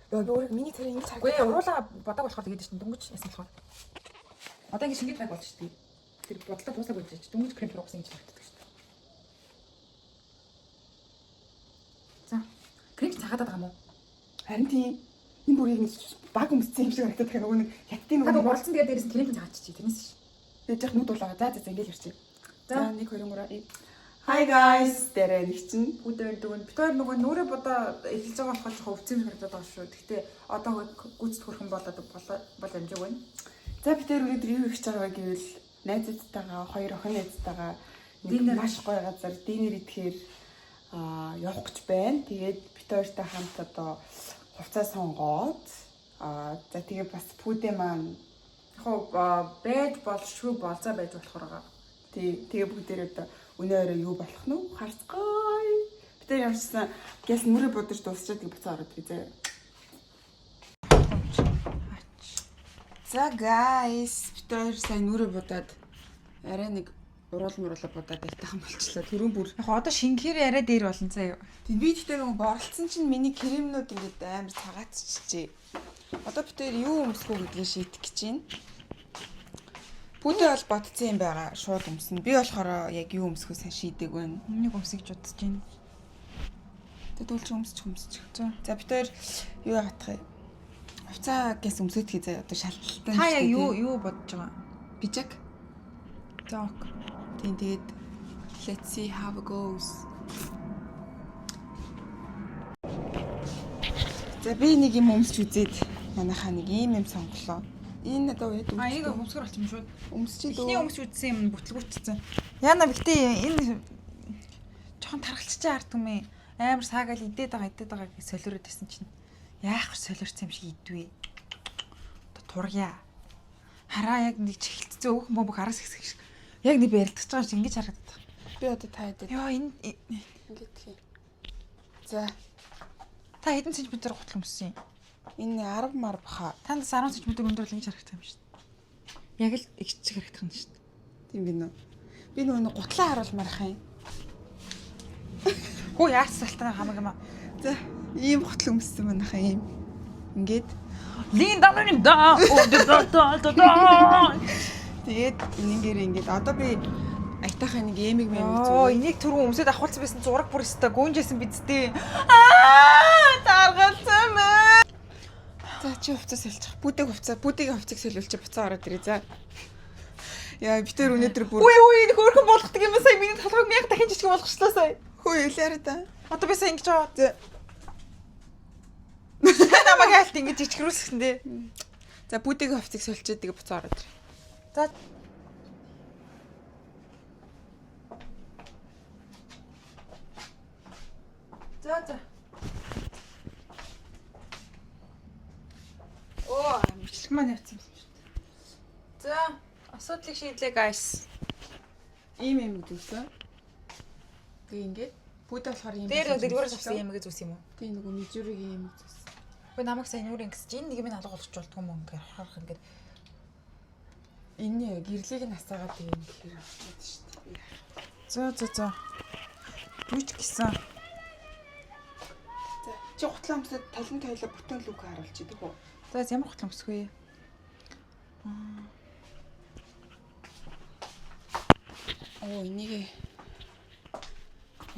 Яа, би өөрөө миний царай ингэж Үгүй харагдаад. уруулаа бодог болохоор тэгээд чинь дөнгөж ясан болохоор. Одоо ингэ шингээд байг болж шүү дээ. Тэр бодлоо дуусаагүй болж чинь дөнгөж крем тургасан гэж харагддаг шүү дээ. За. Крем чи цагаад байгаа юм уу? Харин тийм. Энэ бүр яг нэг баг өмссөн юм шиг харагдаад байгаа. Нөгөө нэг хятадын Та нөгөө нөгөө боролцсон, тэгээд дээрээс нь крем цагаач чи тэрнээс ш. Би яах нүд дулаага. За за за, ингэж ярьчих. За. За, 1 2 3. Hi guys. Дээрээ нэг чинь. Бүгдээр дүүн. Бид хоёр нөгөө нүрэ бодоо эхэлж байгаа болохоор жоохон өвцөн харагдаад байгаа шүү. Гэхдээ одоо гүйцэд хөрхөн болоод бол амжиг байна. За, бид тэр өнөөдөр юу хийж байгаа вэ гэвэл найзуудтайгаа, хоёр охин найзтайгаа нэг Dinner. маш гоё газар dinner идэхээр явах гэж байна. Тэгээд бид хоёртой хамт одоо хувцас сонгоод за, тэгээ бас пүүдээ маань Яг уу байж болшгүй болцоо байж болохоор байгаа. Тий, тэгээ бүгдээрээ одоо өнөө орой юу болох нь вэ? Харцгаая. Бид тэр ямарчсан гяс нүрээ будаж дуусчаад тэгээ буцаа ороод ирье заяа. За guys, бид хоёр сайн нүрээ будаад арай нэг уруул муруула будаад айтайхан болчлаа. Түрүүн бүр Яг одоо шингээр арай дээр болно заяа. Тийм, би тэгтээ нөгөө боролцсон чинь миний кремнүүд ингээд амар цагаатчихжээ. Одоо бид хоёр юу өмсөх үү гэдгийг шийдэх гэж байна. Пүүдээ бол бодсон юм байгаа. Шууд өмснө. Би болохоор яг юу өмсөхөө сайн шийдэг байна. Нэг өмсөж бодож байна. Тэгээд үл чи өмсчих өмсчих. За. За, бид хоёр юу яагаад юм? Хувцаа гэс өмсөдгий заяа, одоо шалтгаалтай. Та яг юу юу бодож байгаа? Пижак. За, ok. Тийм, тэгээд let's see how it goes. За, би нэг юм өмсч үзээд манайхаа нэг ийм юм сонголоо. Энэ надад яд А энийг өмсгөр болчих юм шүү. өмсчихэд Эхний өмсч үзсэн юм бүтлгүүцсэн. Яна бигтээ энэ жоохон таргалчжээ ард юм. Амар саагаал идээд байгаа, идээд байгаа гэж солиороод байсан чинь яах вэ, солиорсон юм шиг идвэ. Одоо тургая. Хараа, яг нэг чихэлцсэн өөх бөмбөг араас хэсэг шиг. Яг нэг барилдаж байгаа шиг ингэж харагдаад байгаа. Би одоо та хэдэд Йоо, энэ ингэж хий. За, та хэдэн сантиметр гутал өмссөн юм? энэ 10 мар баха. Танд 10 см өндөр л ингэж харагдах юм шүү дээ. Яг л их чиг харагдах юм шүү дээ. Тийм гинэ. Би нөгөө нэг гутлаа харуулмаар ах юм. Хөө, яац салтаа хамаг юм аа. За, ийм гутал өмссөн манайхаа ийм. Ингээд Лин далын да. Оо да да да да. тэгээд энэнгээр ингээд одоо би айтайхаа нэг эмиг мэмиг Оо, зүгээр. энийг түрүү өмсөд авахулсан байсан зураг бүр өстой гүнжсэн бидтэй. Аа, таргалсан мэ. За, чи хувцас соличих. Бүдэг хувцас, бүдгийн хувцыг солиулчих, буцаа ороод ирээ. За. Яа, би тэр өнөөдөр бүр Үгүй үгүй, энэ хөөрхөн болгодог юм сая, миний толгойг мянга дахин жижиг болгочлоо сая. Хөө, илээрээ та. Одоо би сая ингэж байгаа. За. Та намайг айлт ингэж жижигрүүлсэн дээ. За, бүдгийн хувцыг соличиход тэгээ буцаа ороод ирээ. За. За за. Оо, Бичлэг маань явцсан юм шүү дээ. За, асуудлыг шийдлээ guys. ийм юм зүсэн. Тэгээ ингээд бүдэ болохоор ийм. Дээр дэлгүүрээс авсан юм гэж зүс юм уу? Тийм, нөгөө мижүригийн юм зүсэн. Үгүй, намайг сайн юу ингэс чи энэ нэг юм алга болгож болдгоо юм ингээ харах ингээд. Энэ гэрлийг нь хасаагаад тэгээ юм гэхээр авчихсан шүү дээ. За за за. Юу ч гэсэн. За, чи гутлаа өмсөд талын тойлоо бүтэн look харуулчих тийм үү? За, ямар гутал өмсөх вэ? Оо, энийг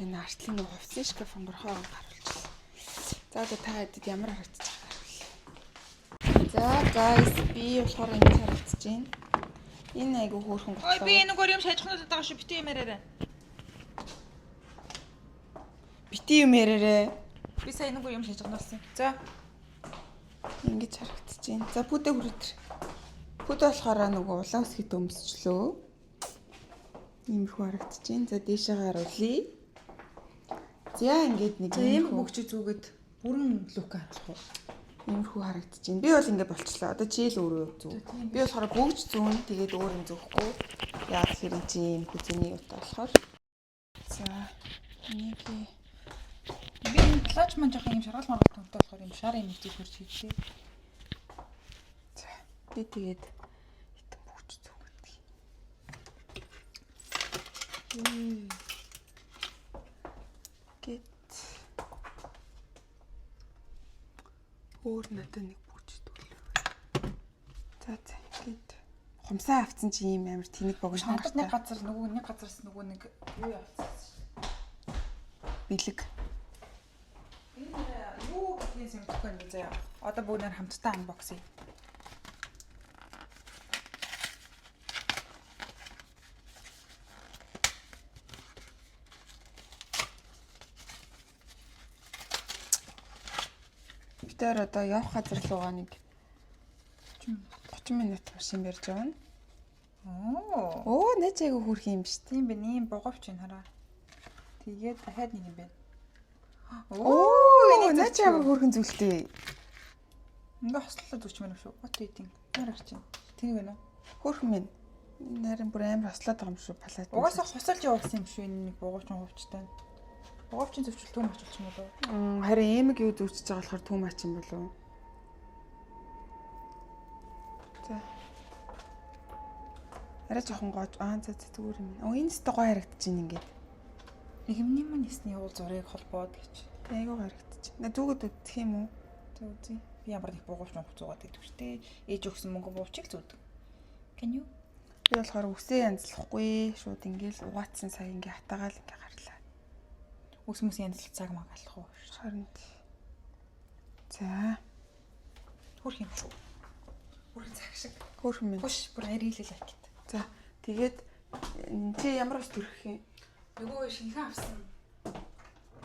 энэ артлын нөгөө хувцсын шкаф онгорхоо харуулчихсан. За, одоо та хэдэд ямар харагдчих харуул. За guys, би болохоор ингэж харагдаж байна. Энэ айгу хөөрхөн Ой, гутлаа. би энэ нөгөө юм шажихнууд байгаа шүү. Бити юм яриарай. Бити юм яриарэ. Би сая нөгөө юм шажихнуулсан. За. Ингэж харагдаж байна. За, пүдэ хүрэтэр. Пүдэ болохоор нөгөө улаан үсгэд өмсчлөө. Иймэрхүү харагдаж байна. За, дээшээ харуулъя. За, ингээд нэг За, ийм иймэрхүү- бөгч зүгэд бүрэн look харуулах уу? Иймэрхүү харагдаж байна. Би бол ингэ болчлоо. Одоо чи л өөрөө зүг. Би болохоор бөгж зүүн, тэгээд өөр юм зүүхгүй. Яг тэгэхээр эн чинь ийм хүзэний юутай болохоор. За, энийг Би энэ плаж маань жоохон юм шаргал маргал томтой болохоор юм шар юм зүг хурж хийдээ. За, би тэгээд хитэн бөгж зүүх гэдэг. Гэт. Өөр надад нэг пүүч төлөө. За за, ингээд хумсаа авцсан чи ийм амар тэнэг богино Надад нэг хоногтой. газар нөгөө нэг газараас нөгөө нэг юу явуулсан шээ. Бэлэг. Энэ юу гэдгийг мэдэхгүй юм заяа. Одоо бүгд нэр хамтдаа unbox хий. Бид хоёр одоо явах газар руугаа нэг 30 минут машин барьж явна. Оо. Өө, нэ чи айгу хөөрхөн юм шүү дээ. Тийм бэ, ийм боговч энэ хараа. Тэгээд дахиад нэг юм байна. Оо, энийг нэ чи айгу хөөрхөн зүйлтэй. Ингээ хослолоо зүгч мэн шүү. What do you think? Нар гарч байна. Тэнийг байна уу? Хөөрхөн минь. Нарийн бүр амар хослоод байгаа юм шүү палат. Угаасаа хосолж явуулсан юм шүү энэ нэг бугуйчин хувчтай. Бугуйчин зөвчл түм очилч юм болов уу? Харин эмэг юу зүүчж байгаа болохоор түм ач юм болов уу? За. Арай жоохон гоож. Аа, за за, зүгээр юм. Оо, энэ өстө гоё харагдаж байна ингээд. Нэг юмны маань ясны уул зургийг холбоод гэж. Айгуу харагдаж байна. Зүгэд үдэх юм уу? Тэг үзье. Би ямар нэг бугуйчин хувц зуугаад идэх штэ. Ээж өгсөн мөнгө буучиг зүүдэг. Can you? Би болохоор үсээ янзлахгүй шууд ингээл угаацсан цаг ингээ хатаагаал ингээ гарлаа. Үс мүс янзлах цаг маг алах уу? Харин. За. Хөрх юм шүү. Бүрэн цаг шиг. Хөөрхөн минь. Хуш бүр I really like it. За, тэгээд чи ямар ус төрөх юм? Нөгөө шинхэн авсан.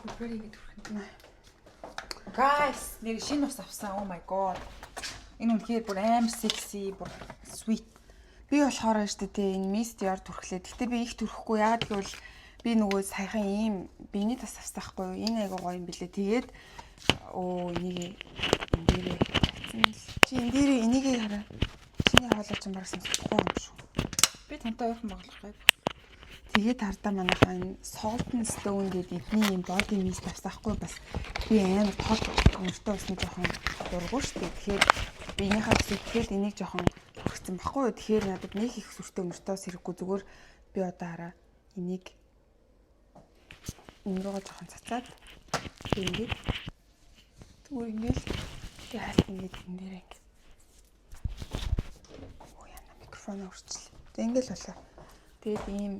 Burberry гэдэг түрхэн. Guys, нэр шинэ ус авсан. Oh my god. Энэ үнэхээр бүр амар sexy, бүр sweet. Би болохоор штэ тий энэ mist яар түрхлээ. Гэтэ би их түрхэхгүй. Яагаад гэвэл би нөгөө саяхан ийм биений тас авсан байхгүй юу? Энэ айгуу гоё юм билээ. Тэгээд оо, энийг энэ дээрээ тавьсан л. Чи энэ дээрээ энийг хараа. Чиний хоолой чинь бараг сонсохгүй юм шүү. Би тантай ойрхон боглох гай. Тэгээд хардаа манайхаа энэ Salt and Stone гэдэг эдний ийм body mist авсан байхгүй бас би амар тол өнөртөө усны жоохон дургу шүү дээ. Тэгэхээр биенийхээ усыг тэгэхээр энийг жоохон түрхсэн байхгүй юу. Тэгэхээр надад нэг их сүртэй өнөртөө ус хэрэггүй, зүгээр би одоо хараа энийг энэ рүүгээ жоохон цацаад ингээд зүгээр ингээл тэг хальт ингээд энэ дээр ингээд. Оо, яна микрофон өрчлээ. Тэг ингээл болоо. Тэгээд ийм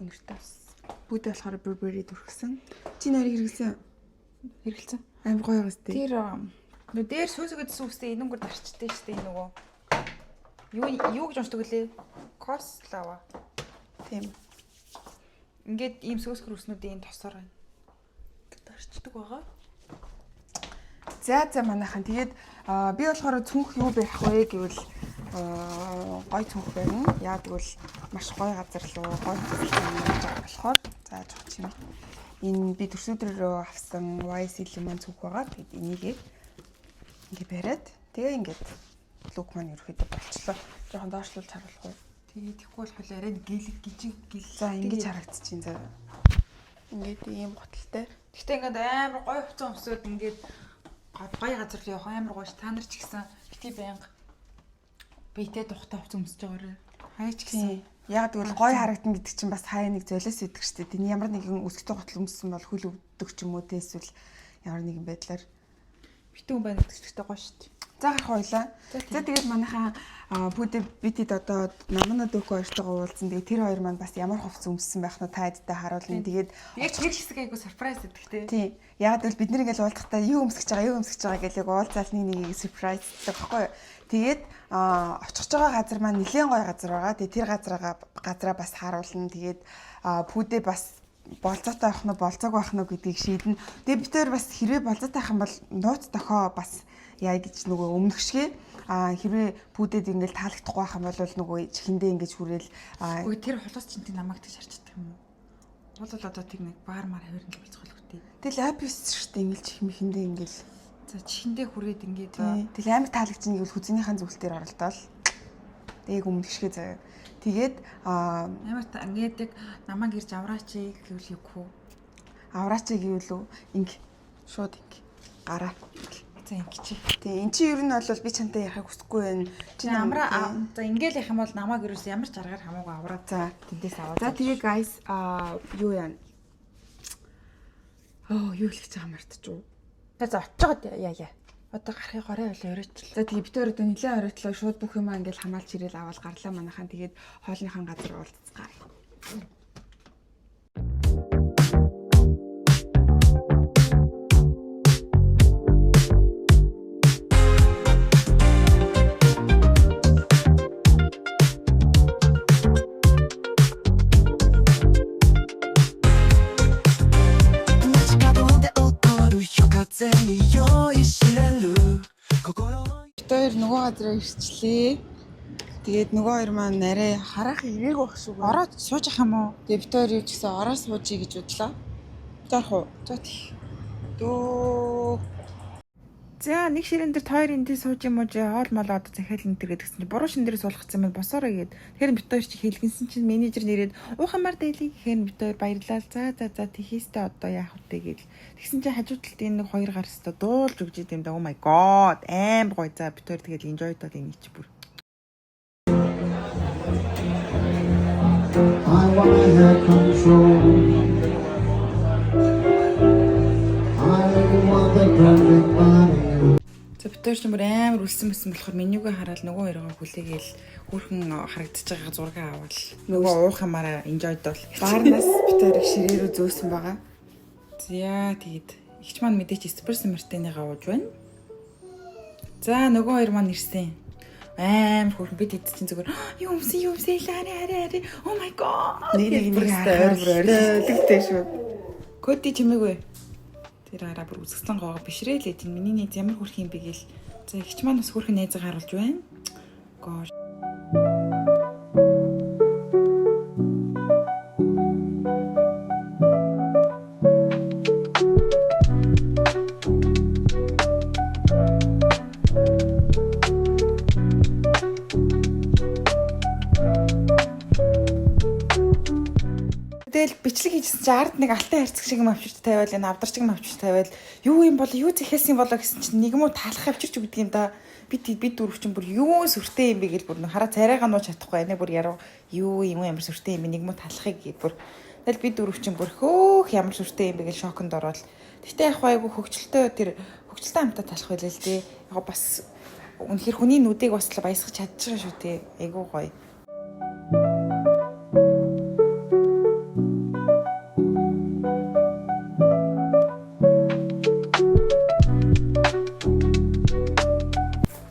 өнөртөө ус. Бүгд болохоор Burberry түрхсэн. Чи нарыг хэрэглэсэн? Хэрэгэлсэн. Амар гоё байгаас тээ. Тэр нөө дээр сүүсгэдсэн үстэй энэнгөр дарчтай штэ нөгөө. Юу юу гэж уншдаг вүлээ? Кослава. Тийм. Ингээд ийм сүүсгэр үснүүдийн тосоор байна. Дарчдаг байгаа. За за, манайхан, тэгээд би болохоор цүнх юу барих вэ гэвэл гой цүнх барина. Яг гэвэл маш гоё газар руу гоё хийж байгаа болохоор за жоох чимээ. Энэ би төрсөдрөөрөө авсан YSL Lemon цүнх байгаа. Тэгээд энийгээ ингээ бариад тэгээ ингээд look маань ерөөхдөө болчлоо. Жохон доошлуулж харуулах уу? Тэгээ тэгэхгүй бол хойл арай гэл гижиг гэл. За, ингэж харагдчихээн за. Ингээд ийм гуталтай. Гэтэ ингээд амар гоё хувцас өмсөөд ингээд гоё газар руу явах амар гоё ш. Та нар ч гэсэн бити байнга биетэй тухтай хувцас өмсөж байгаарай. Хаяа ч гэсэн. Тийм. Яг тэгвэл гоё харагдана гэдэг чинь бас хаяа нэг золиос идэг штэ. Тэний ямар нэгэн өсгөтэй гутал өмссөн бол хөл өвддөг ч юм уу те, эсвэл ямар нэгэн байдлаар. Битүүн байна гэдэг ч гоё шүү дээ. За, гарах байлаа. За, тэгээд манайхаа пүүдэ битэд одоо Намана Дөкө хоёртойгоо уулзсан. Тэгээд тэр хоёр маань бас ямар хувцас өмссөн байх нь та хэдтэй харуулна. Тэгээд Яг тэр хэсэг айгу surprise гэдэг те. Тийм. Яг л бид нар ингээл уулзахдаа юу өмсөж байгаа, юу өмсөж байгаа гэж яг уулзаал нэг нэгийг surprise даг байхгүй юу. Тэгээд очих байгаа газар маань нэлээд гоё газар байгаа. Тэгээд тэр газараа бас харуулна. Тэгээд пүүдээ бас болзоотой байх нь уу, болзоог байх нь уу гэдгийг шийднэ. Тэгээд бид тэр бас хэрвээ болзоотой байх юм бол нууц дохоо бас яа гэж нөгөө өмнөх шигэ хэрвээ пүүдэд ингээл таалагдахгүй байх юм бол нөгөө чихэндээ ингэж хүрээл. Үгүй, тэр хулуус чинь тийм намайг тэгж харчдаг юм уу? Уул бол одоо тэг нэг баар мар хавирн л болцгоол үгүй. Тэгэл апис шүү дээ, ингээл чих мэхэндээ ингээл. За, чихэндээ хүрээд ингээд. Тэгэл амар таалагдчихна гэвэл хүзэнийхэн зүйлтээр оролдоол. Тэг өмнөх шигэ заяа. Тэгээд Амар та ингээд яг намайг ирж авраач гэвэл юггүй. Авраач гэвэл үү, инг шууд инг гараа. За, ингэж. Тэг эн чи ер нь бол би чамтай ярихыг хүсэхгүй байна. Чи намраа за ингээл явах юм бол намайг ерөөс ямар ч аргаар хамаагүй авраад За тэндээс аваад. За, тэгээ guys, юу яа. Оо, юу хэлэх гэж байгаа мартчих. За, очиод яа яа. Одоо гарахыг горой болоо өрөөчлөө. За, тэгээ бид хоёр одоо нэлээд оройлоо, шууд бүх юмаа ингээл хамгаалж ирээл аваад гарлаа манайхан. Тэгээд хоолныхон газар уулзцгаая. 街角で起こる夜風に酔いしれる心の Бид хоёр нөгөө газараа ирчлээ. Тэгээд нөгөө хоёр маань арай харах ирээг байх шүү. Ороод сууж ах юм уу? Тэгээд бид хоёр юу ч гэсэн ороо суужий гэж бодлоо. Зарах уу? За, тий. Дөө. За, нэг ширээн дээр тойр энэ сууж юм уу, хоол мол одоо захиал энэ төр гэдгсэн чинь буруу шин дээр суулгацсан юм, босоорой гээд. Тэгэхээр бид хоёр чи хэлгэнсэн чинь менежер нэрээд уухамар дээлий гэхээр бид хоёр баярлал, за за за, тэхээстэй одоо яах вэ гээл. Тэгсэн чинь хажуу талд энэ нэг хоёр гар өстө дуулж өгч идэм да. Oh my god, аим гоё. За, бид хоёр тэгэл enjoy дол энэ чи бүр. I wanna have control. I want the perfect body. За, бид хоёр ч бүр амар үлсэн мэсэн болохоор менюгээ хараад нөгөө хоёроо хүлээгээл хүүхэн харагдаж байгаа зураг аваад нөгөө уух юмараа enjoy дол. Баарнаас бид хоёрыг ширээ рүү зөөсөн байгаа. За, тэгээд эгч маань мэдээч эспрессо мартинигаа ууж байна. За, нөгөө хоёр маань ирсэн. Амар хөөрхөн, бид эд чинь зүгээр юу юмсэн юу юмсэн хари хари хари, oh my god. Нэг нэг нэг харахаар бүр орилдогтэй шүү. Коди чимээгүй. Тэр араа бүр үзэгсэн гоогоо бишрээлээ чинь миний найз ямар хөөрхөн юм бэ гээл. За, эгч маань бас хөөрхөн найзаа харуулж байна. Гоо. Тэгэл бичлэг хийжсэн чинь ард нэг алтай хайрцаг шиг юм авчирч тавиал, энэ авдарч юм авчирч тавиал, юу юм бол юу зэхэлсэн болоо гэсэн чинь нэг юм уу таалах авчирч өгдөг юм да. Бид дөрөв чинь бүр юу сүртэй юм бэ гэл бүр хараа царайгаа нууж чадахгүй байна. Бүр яруу юу юм ямар сүртэй юм бэ, нэг юм уу таалахыг гээд бүр. Тэгэл бид дөрөв чинь бүр хөөх ямар сүртэй юм бэ гэл шоконд ороод. Гэтэ яг айгу хөгжилтэй, тэр хөгжилтэй амтаа талах байлаа л дээ. Яг бас үнэхэр хүний нүдийг бас л баясгах чадчих шүү дээ. Айгу гоё.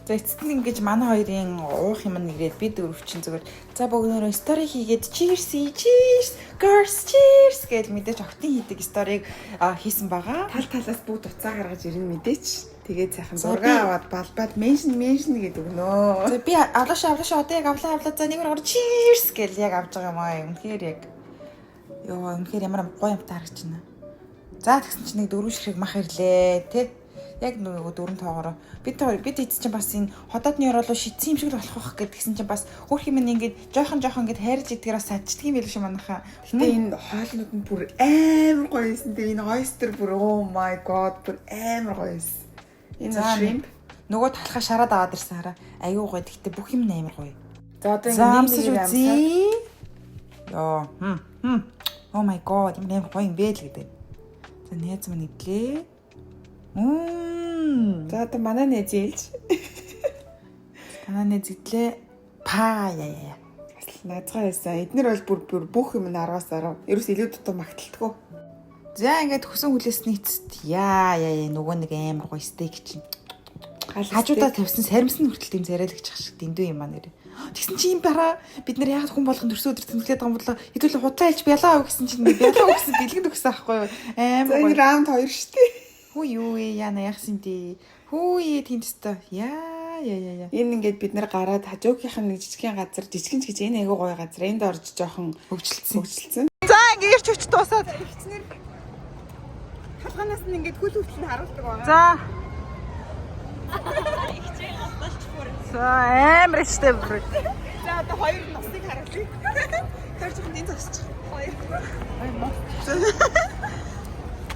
За, эцэст нь ингэж манай хоёрын уух юм нэгээд бид дөрөв чинь зүгээр за богнороо story хийгээд cheers, cheers girls, cheers гэж мэдээж октын хийдэг story г хийсэн байгаа. Тал талаас бүгд уцаа гаргаж ирнэ мэдээч. Тэгээд сайхан За, зураг аваад балбаад mention mention гэдэг өгнөө. За, би авлаа шүү, авлаа шүү, одоо яг авлаа, авлаа, за, нэг гурав, cheers гэж яг авч байгаа юм аа. Үнэхээр яг ёо, үнэхээр ямар гоё юмтай харагч байна. За, тэгсэн чинь нэг дөрөв ширхэг мах ирлээ тий. Яг нөгөө дөрөв тоогоороо бид хоёр бид эц чинь бас энэ хотоодны оролоо шидсэн юм шиг л болох байх гэдгсэн чинь бас хөөх юм ингээд жоохон жоохон ингээд хайрлаж идгээр бас садчдаг юм байл шүү манайхаа. Гэтэ энэ хоолнууд нь бүр амар гоё байсан. Тэгээ энэ oyster бүр, oh my god, бүр амар гоё байсан. Энэ За, shrimp. Нөгөө талхаа шараад аваад ирсэн хараа. Аюу гоё. Гэтэ бүх юм нь амар гоё. За, одоо За, ингэ амсаж нэг нэг амсаад. үзье. Йоо. Хм. Хм. Oh my god, ямар амар гоё юм бэ л гэдэг. За, найз минь идлээ. Мм. За, одоо манай найз ээлж. Манай найз идлээ. Па яа яа. Бас л наазгаа байсан. Эднэр бол бүр бүр бүх юм нь 10-аас 10. Ерөөс илүү дутуу магталтгүй. За, ингээд хөсөн хүлээсний эцэст яа яа яа, нөгөө нэг амар гоё стейк чинь. Хажуудаа тавьсан саримсан хүртэл тийм царайлагч шиг дэндүү юм аа нэр. Тэгсэн чи юм бараа бид нэр яагаад хүн болгон төрсөн өдөр тэмдэглээд байгаа юм болоо, хэдүүлээ худлаа хэлж бялаа ав гэсэн чинь бялаа өгсөн, бэлгэнд өгсөн аахгүй юу. За, Амар энэ гоё. раунд 2 шүү дээ. Хүү юу вэ, яана яахсан дээ. Хүү ээ, тийм тест. Яа яа яа яа. Энэ ингээд бид нэр гараад хажуугийнх нь нэг жижигхэн газар, жижигэн ч гэж энэ айгуу гоё газар. Энд орж жоохон Хөгжилдсөн. хөгжилсөн. За, ингээ ирч хүч дуусаад. Ихчнэр хаалганаас нь ингээд хөл хүртэл нь харуулдаг байгаа. За. За, амар ихтэй бүр. За, одоо хоёр нусыг харуулъя. Тэр жоохон энэ зогсчих. Хоёр.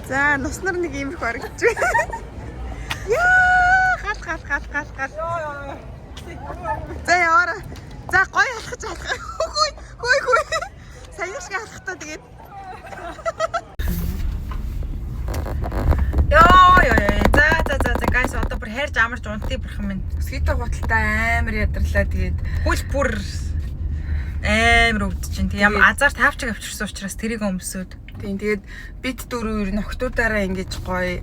За, нуснар нэг иймэрхүү харагдаж байна. Яа, гал гал гал гал гал. За, яваарай. За, гоё алхаж алхах. Хөөе, хөөе, хөөе. Саяхан шиг алхахтаа тэгээд Йоо ёо ёо. За за за за, guys, одоо бүр хайрж Харж амарч унтыг бурхан минь. Өсгийтэй гуталтай амар ядарлаа. Тэгээд Хөл бүр амар өвдөж чинь. Тэг ямар азар таавчиг авчирсан учраас тэрийг өмсөөд. Тийм, тэгээд бид дөрөв ер нь охтуудаараа ингэж гоё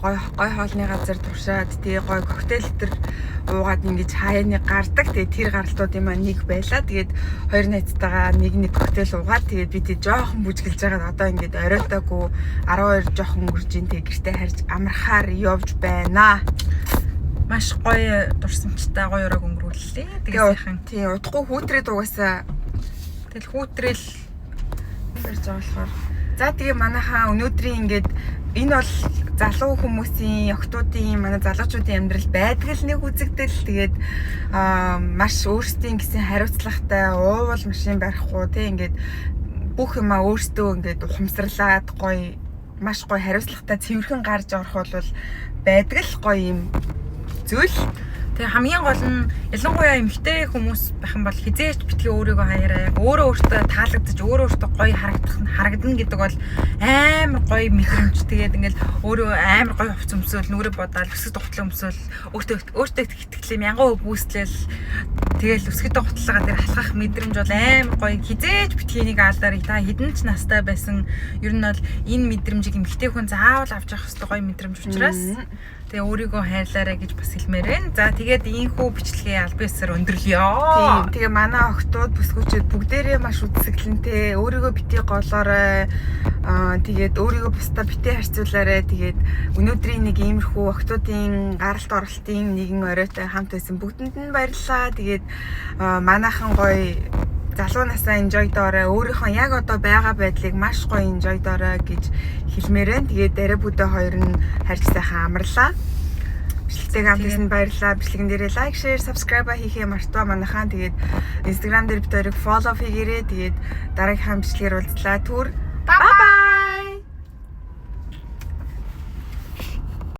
гоё гоё хоолны газар туршаад, тэгээ гоё коктейл төр уугаад ингэж хаяаны гардаг. Тэгээд тэр гаралтуудын маань нэг байлаа. Тэгээд хоёр найзтайгаа нэг нэг коктейл уугаад, тэгээд бид жоохон бүжгэлж байгаад одоо ингээд оройтоогүй 12 жоохон өнгөрч ин, тэгээд гэртээ харж амархаар явж байна. Маш гоё дурсамжтай гоё оройг өнгөрүүллээ. Тэгээ сайхан. Тийм, удахгүй хүүтрээд угаасаа Тэгэл хүүтрээл барьж байгаа болохоор. За, тэгээ манайхаа өнөөдрийн ингээд энэ бол залуу хүмүүсийн, охтуудын, манай залуучуудын амьдрал байдаг л нэг үзэгдэл. Тэгээд маш өөрсдийн гэсэн хариуцлагатай, уувал машин барихгүй тий, ингээд бүх юмаа өөрсдөө ингээд ухамсарлаад гоё, маш гоё хариуцлагатай, цэвэрхэн гарч орох бол байдаг л гоё юм зүйл. Тэгээ хамгийн гол нь ялангуяа эмэгтэй хүмүүс байх юм бол хизээч битгий өөрийгөө хаяарай. Өөрөө өөртөө таалагдаж, өөрөө өөртөө гоё харагдах нь харагдана гэдэг бол амар гоё мэдрэмж. Тэгээд ингээл өөрөө амар гоё хувцас өмсөөл, нүрээ будаал, өсөг дугтлан өмсөөл, өөртөө өөртөө итгэлээ 1000% бүүстлээл, тэгэл өсгөд дугтлага дээр алхах мэдрэмж бол амар гоё. Хизээч битгий нэг алаарай. Та хэдэн ч настай байсан, ер нь бол энэ мэдрэмжийг эмэгтэй хүн заавал авч явах ёстой гоё мэдрэмж учраас тэгээ өөрийгөө хайрлаарай гэж бас хэлмээр байна. За, тэгээд ийхүү бичлэгээ аль биесээр өндөрлөё. Тийм. Тэгээ манай охтууд, бүсгүүчүүд бүгдээрээ маш үзэсгэлэнтэй. Өөрийгөө битгий голоорой. Тэгээд өөрийгөө бусдаа битгий харьцуулаарай. Тэгээд өнөөдрийн нэг иймэрхүү охтуудын гаралт оролтын нэгэн оройтой хамт байсан бүгдэнд нь баярлалаа. Тэгээд манайхан гоё залуу насаа enjoy доорой, өөрийнхөө яг одоо байгаа байдлыг маш гоё enjoy доорой гэж хэлмээр байна. Тэгээд арай бүдэ хоёр нь харж сайхан амарлаа. Бичлэгтэй хамт байсан баярлалаа. Бичлэгэн дээрээ like, share, subscribe хийхээ мартаа манайхаа. Тэгээд Instagram дээр бид хоёрыг follow хийгээрэй. Тэгээд дараагийнхаа бичлэгээр уулзлаа. Түр. Bye.